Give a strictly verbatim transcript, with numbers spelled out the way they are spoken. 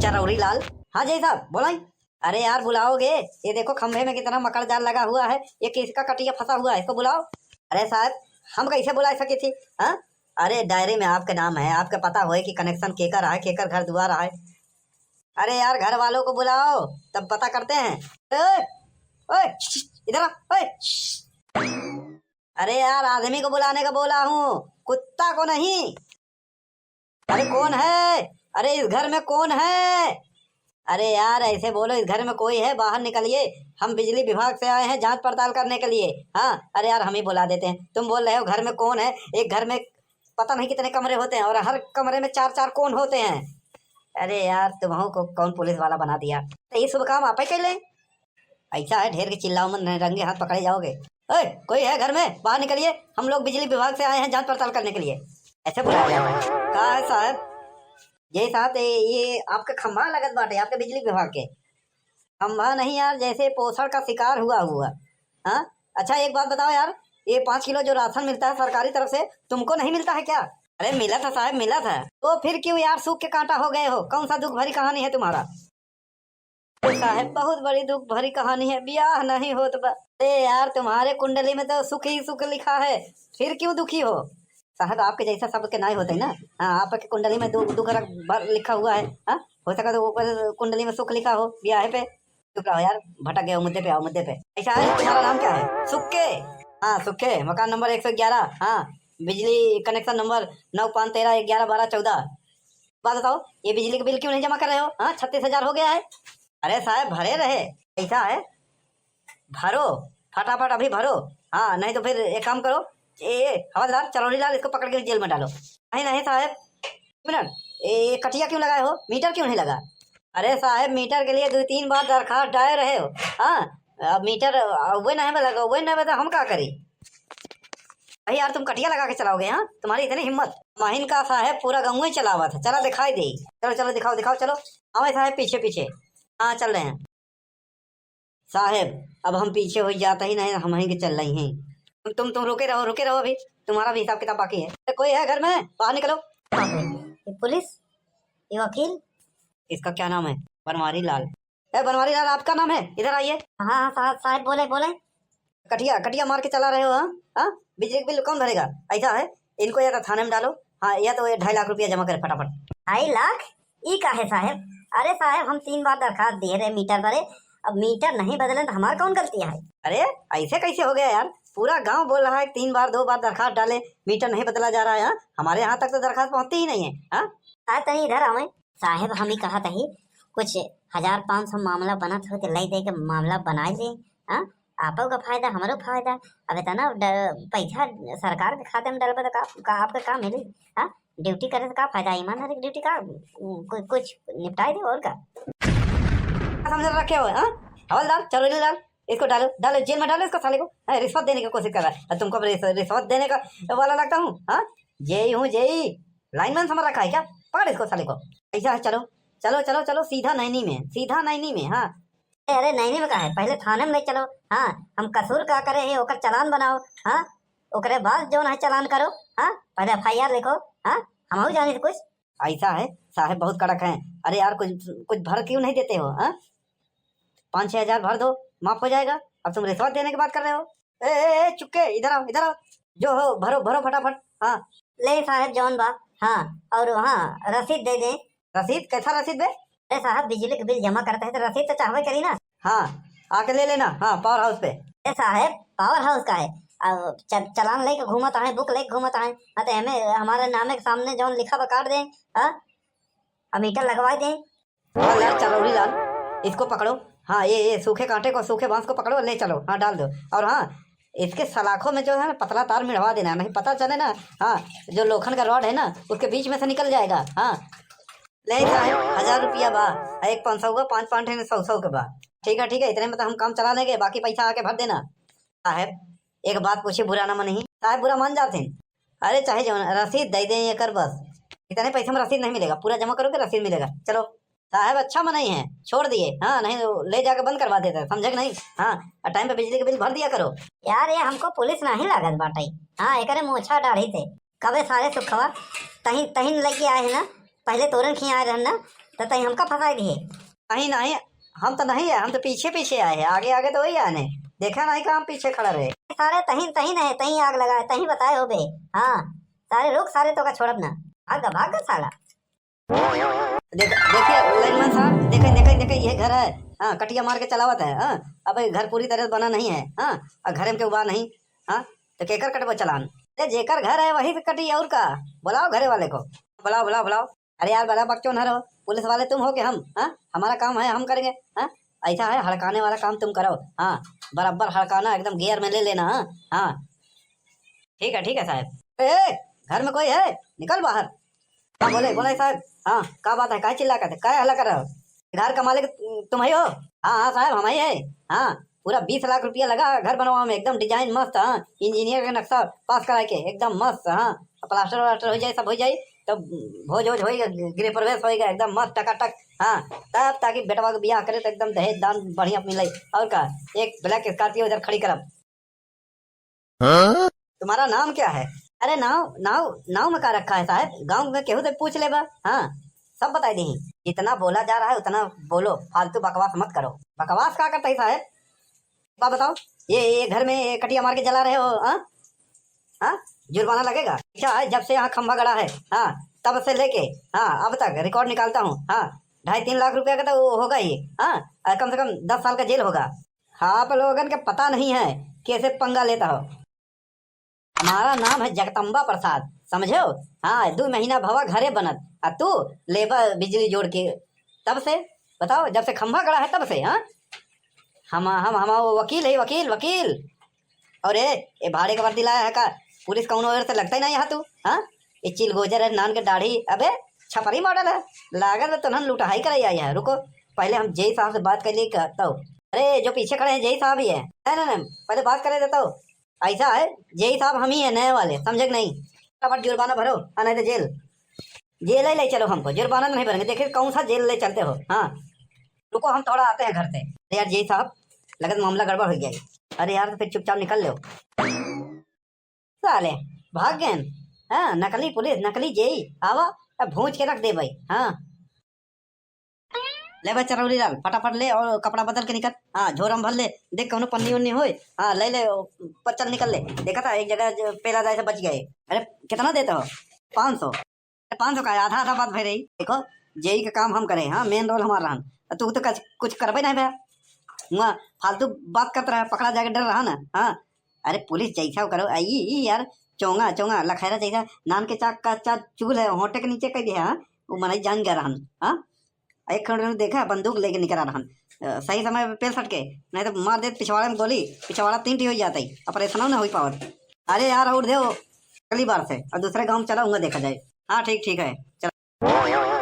चरौरी लाल। हाँ जय साहब, बोलाई। अरे यार, बुलाओगे? ये देखो, खंभे में कितना मकड़ जाल लगा हुआ है, ये किसका कटिया फंसा हुआ है, इसको बुलाओ। अरे साहब, हम कैसे बुला सके थी? हाँ, अरे, डायरी में आपके नाम है, आपके पता होए कि कनेक्शन केकर है, केकर घर दुआर है। अरे यार, घर वालों को बुलाओ, तब पता करते हैं। ओए, ओए, इधर आ, ओए। अरे यार, आदमी को बुलाने का बोला हूँ, कुत्ता को नहीं। अरे कौन है? अरे इस घर में कौन है? अरे यार, ऐसे बोलो, इस घर में कोई है? बाहर निकलिए, हम बिजली विभाग से आए हैं जांच पड़ताल करने के लिए। हाँ, अरे यार, हम ही बुला देते हैं। तुम बोल रहे हो घर में कौन है? एक घर में पता नहीं कितने कमरे होते हैं और हर कमरे में चार चार कौन होते हैं। अरे यार, तुम्हों को कौन पुलिस वाला बना दिया? तो ये शुभ काम आप ही कर लें। ऐसा है, ढेर के चिल्लाओ मत, नहीं रंगे हाथ पकड़े जाओगे। ओए, कोई है घर में? बाहर निकलिए, हम लोग बिजली विभाग से आए हैं जांच पड़ताल करने के लिए। ऐसे बुलाया गया है। का है साहब? ये साहब, ये, ये आपके खंभा लगत बाटे, आपके बिजली विभाग के। खंभा नहीं यार, जैसे पोषण का शिकार हुआ हुआ। हाँ, अच्छा, एक बात बताओ यार, ये पाँच किलो जो राशन मिलता है सरकारी तरफ से, तुमको नहीं मिलता है क्या? अरे मिला था साहब, मिला था। तो फिर क्यों यार सूख के कांटा हो गए हो? कौन सा दुख भरी कहानी है तुम्हारा? अरे साहब, बहुत बड़ी दुख भरी कहानी है, ब्याह नहीं होत बा। अरे यार, तुम्हारे कुंडली में तो सुख ही सुख लिखा है, फिर क्यों दुखी हो? साहब, आपके जैसा सबके नाई होते हैं ना। हाँ, आपके कुंडली में दु-, दुख रख-, भर लिखा हुआ है। हाँ, हो सका तो ऊपर कुंडली में सुख लिखा हो ब्याह पे। चुप रहो यार, भटक गए हो मुद्दे पे, आओ मुद्दे पे। ऐसा है, तुम्हारा नाम क्या है? सुक्के। हाँ, सुक्के, मकान नंबर एक सौ ग्यारह। हाँ, बिजली कनेक्शन नंबर नौ पाँच तेरह एक ग्यारह बारह चौदह। बात बताओ, ये बिजली का बिल क्यों नहीं जमा कर रहे हो? हाँ, छत्तीस हजार हो गया है। अरे साहब, भरे रहे। ऐसा है, भरो, फटाफट अभी भरो। हाँ, नहीं तो फिर एक काम करो, ए, ए, हवलदार, चरौरी लाल, इसको पकड़ के जेल में डालो। नहीं, नहीं साहब, एक मिनट, ए, ये कटिया क्यों लगाए हो? मीटर क्यों नहीं लगा? अरे साहब, मीटर के लिए दो तीन बार दरखास्त डाले रहे हो। हाँ, अब मीटर, अ, वे नहीं लगा, वे नहीं बता, हम का करी? भाई यार, तुम कटिया लगा के चलाओगे? हाँ, तुम्हारी इतनी हिम्मत। माहिन का साहब पूरा गाँव ही चलावा था, चला दिखाई दे। चलो, चलो, दिखाओ, दिखाओ, चलो। आवे साहब पीछे पीछे। हाँ, चल रहे हैं। साहेब, अब हम पीछे होइ जात ही नहीं, हमहीं के चल रही हैं। तुम, तुम, तुम रुके रहो, रुके रहो, अभी तुम्हारा भी हिसाब किताब बाकी है। ए, कोई है घर में? बाहर निकलो। बाप रे, ये पुलिस, ये वकील। इसका क्या नाम है? बनवारी लाल। ए, बनवारी लाल, आपका नाम है? इधर आइए। हाँ, हाँ, साहब, साहब, बोले, बोले। कटिया, कटिया मार के चला रहे हो, हाँ? हाँ? बिजली का बिल कौन भरेगा? ऐसा है, इनको या तो थाने में डालो, हाँ, या तो ये ढाई लाख रुपया जमा करे फटाफट। ढाई लाख? ई का है साहेब? अरे साहेब, हम तीन बार दरखास्त दिए रहे मीटर बरे, अब मीटर नहीं बदले तो हमार कौन गलती है? अरे, ऐसे कैसे हो गया यार? पूरा गांव बोल रहा है, तीन बार, दो बार दरखास्त डाले, मीटर नहीं बदला जा रहा है, हाँ? हमारे यहाँ तक तो दरखास्त पहुँचती ही नहीं है, हाँ? साहेब, तनी इधर आवे। साहेब, हम ही कहत ही, कुछ हजार पाँच सौ मामला बनत हो तो लई दे के मामला बनाए ले, हाँ? आपो का फायदा, हमरो फायदा। अब इतना ड-, पैसा सरकार के खाते में डलबे तो का, का आपका का मिली? हाँ, ड्यूटी करे तो का फायदा? ईमानदारी की ड्यूटी का, कु-, कुछ निपटाए दे और का। समझ रखे हो, हाँ? हवलदार, चलो ले लाल, इसको डालो, डालो जेल में, डालो इसको साले को। हाँ, रिश्वत देने की कोशिश कर रहा है, और तुमको रिश्व-, रिश्वत देने का वाला लगता हूँ, हाँ? जेई हूँ जेई, लाइनमैन समझ रखा है क्या? पकड़ इसको साले को। ऐसा है, चलो, चलो, चलो, चलो, सीधा नैनी में, सीधा नैनी में, हाँ। अरे, अरे, नैनी में का है, पहले थाने में ले चलो। हाँ, हम कसूर का करे हैं, ओकर चालान बनाओ। हाँ, ओकरे बाद जौन है चालान करो। हाँ, पहले एफ आई आर लिखो। हाँ, हमहू जानी कुछ। ऐसा है, साहेब बहुत कड़क हैं। अरे यार, कुछ, कुछ भर क्यों नहीं देते हो? हाँ, पाँच छह हजार भर दो, माफ हो जाएगा। अब तुम रिश्वत देने की बात कर रहे हो? ए, ए, ए, चुक्के, इधर आओ, इधर आओ। जो हो, भरो, भरो फटाफट। हाँ। ले साहेब, जौन बा। हाँ, और हाँ, रसीद दे दे। रसीद? कैसा रसीद बे? अरे साहब, बिजली के बिल जमा करते हैं तो रसीद तो चाहबे करी ना। हाँ, आके ले लेना। हाँ, पावर हाउस पे। अरे साहेब, पावर हाउस का है? अब च-, चालान लेके घूमत आहे, बुक लेके घूमत आहे। हाँ, तो हमें, हमारे नामे के सामने जौन लिखा बा काट दे। हाँ, अब मीटर लगवा दे। हाँ यार, चरौरी लाल, इसको पकड़ो। हाँ, ये, ये सूखे कांटे को, सूखे बांस को पकड़ो, ले चलो। हाँ, डाल दो। और हाँ, इसके सलाखों में जो है ना, पतला तार मिड़वा देना, नहीं पता चले ना। हाँ, जो लोखंड का रॉड है ना, उसके बीच में से निकल जाएगा। हाँ, ले साहब, हजार रुपया बा, एक पाँच सौ का, पाँच पाँच ठे सौ सौ के बा। ठीक है, ठीक है, इतने में तो हम काम चला लेंगे, बाकी पैसा आके भर देना। साहब, एक बात पूछी, बुरा ना मनही। साहब बुरा मान जाते हैं। अरे चाहे जौन रसीद दे दें एकर बस, इतने पैसे में रसीद नहीं मिलेगा, पूरा जमा करोगे रसीद मिलेगा। चलो साहब, अच्छा मनई है, छोड़ दिए। हाँ, नहीं तो ले जाके बंद करवा देते, समझे कि नहीं? हाँ, और टाइम पे बिजली के बिल भर दिया करो। यार, ये हमको पुलिस नहीं लागत बाटे। हाँ, एकरे मोछा दाढ़ी थे। कबे सारे सुखवा तहिन, तहिन लेके आए हैं ना, पहले तोरन खिया आए रहन ना, तो तहीं हमका फंसाई दिहे। नहीं, नहीं, हम तो नहीं है, हम तो पीछे पीछे आए हैं, आगे आगे तो वही आने। देखा नहीं का हम पीछे खड़ा रहे। सारे तहीं, तहीं नहीं, तहीं आग लगाए, तहीं बताए होबे। हाँ, सारे रुक, सारे तोका छोड़ब ना। भाग, भाग साला। देख, देखिए लाइनमैन साहब, देखे, देखे, देखे, ये घर है। हाँ, कटिया मार के चलावत है। हाँ, अब ये घर पूरी तरह से बना नहीं है। हाँ, और घरे में केहू बा नहीं। हाँ, तो केकर कटबो चलान? ए, जेकर घर है वही पे कटी, और का? बुलाओ घरे वाले को, बुलाओ, बुलाओ, बुलाओ। अरे यार, बड़ा बकचोद है रो, पुलिस वाले तुम हो के हम? हाँ, हमारा काम है, हम करेंगे। हाँ, ऐसा है, हड़काने वाला काम तुम करो। हाँ, बराबर हड़काना, एकदम गियर में ले लेना। हाँ, हाँ, ठीक है, ठीक है साहब। ए, घर में कोई है? निकल बाहर। हाँ, बोले, बोले साहब। हाँ, का बात है? काहे चिल्ला कर, काहे हल्ला कर रहे हो? घर का मालिक तुम ही हो? हाँ, हाँ साहब, हम ही है। हाँ, पूरा बीस लाख रुपया लगा घर बनवावे में, एकदम डिजाइन मस्त। हाँ, इंजीनियर का नक्शा पास कराए के, एकदम मस्त। हाँ, प्लास्टर व्लास्टर हो जाए, सब हो जाए, तो भोज वोज होएगा, गृह प्रवेश होएगा, एकदम मस्त टकाटक। हाँ, तब ताकि बेटवा के बियाह करे तो एकदम दहेज दान बढ़िया मिले। और का, एक ब्लैक स्कॉर्पियो इधर खड़ी करब। हाँ? तुम्हारा नाम क्या है? अरे नाव, नाव, नाव में का रखा है साहब? गाँव में केहू से पूछ लेबा। हाँ, सब बताई देही। जितना बोला जा रहा है उतना बोलो, फालतू बकवास मत करो। बकवास का करता है साहब? बात बताओ, ये, ये घर में ये कटिया मार के जला रहे हो, हाँ? हाँ? जुर्माना लगेगा। अच्छा है, जब से यहाँ खंभा गड़ा है, हाँ, तब से लेके, हाँ, अब तक रिकॉर्ड निकालता हूँ, हाँ, ढाई तीन लाख रुपया का तो वो होगा ही, हाँ, और कम से कम दस साल का जेल होगा। आप लोगन के पता नहीं है कैसे पंगा लेता हो। हमारा नाम है जगदम्बा प्रसाद, समझे हो? हाँ, दो महीना भवा घरे बनत, आ तू लेबा बिजली जोड़ के। तब से बताओ, जब से खंभा गड़ा है तब से। हाँ, हम, हम, हम वो वकील है, वकील, वकील। और ए, ए भाड़े का वर्दी लाया है का? पुलिस कौनो ओर से लगता ही नहीं यहाँ तू। हाँ, ये चिलगोजर है, नान के दाढ़ी, अबे छपरी मॉडल है, लागत है तुनहन लुटहाई करे आई है। रुको, पहले हम जेई साहब से बात कर लिए कहता हूँ। अरे, जो पीछे खड़े हैं जेई साहब ही है। नहीं, नहीं, नहीं, पहले बात करे देता हूँ। ऐसा है, जेई साहब हम ही है नए वाले, समझे कि नहीं? फटाफट जुर्माना भरो, आ नहीं तो जेल, जेल ही ले चलो हमको, जुर्माना नहीं भरेंगे। देखिए कौन सा जेल ले चलते हो। हाँ, रुको, हम थोड़ा आते हैं घर से। अरे यार जेई साहब, लगत मामला गड़बड़ हो गया है। अरे यार, तो फिर चुपचाप निकल लो। साले भाग गए। हाँ, नकली पुलिस, नकली जेई, आवा, अब भूंज के रख दे भाई। हाँ, ले बे चरौरी लाल, फटाफट ले और कपड़ा बदल के निकल। हाँ, झोरा में भर ले, देख कौनो पन्नी उन्नी होए। हाँ, ले ले, ओ, पर चल निकल ले। देखा था एक जगह जो पेला जाए से बच गए। अरे कितना देते हो? पाँच सौ। अरे पाँच सौ का है, आधा आधा बात भय रही। देखो, जेई का काम हम करे, हाँ, मेन रोल हमारा रहन। तो तू तो कुछ, कुछ करबे नहीं भैया, वहाँ फालतू बात करत रहा, पकड़ा जाके डर रहा ना। हाँ, अरे पुलिस जैसा वो करो, आ, ई, ई यार, चोंगा, चोंगा, लखैरा जैसा, नान के चाक का चा चूल है, होंठे के नीचे कह दिया, हाँ? वो मनई जान गया रहन, हाँ? एक खंड में देखा, बंदूक लेके निकला रहन। अ, सही समय पे पेल सटके, नहीं तो मार देत पिछवाड़े में गोली, पिछवाड़ा तीन टी हो जाता ही, ऑपरेशनो ना हो पावत। अरे यार, और दे, अगली बार से, और दूसरे गाँव में चला, उंगा देखा जाए। हाँ, ठीक, ठीक है, चला।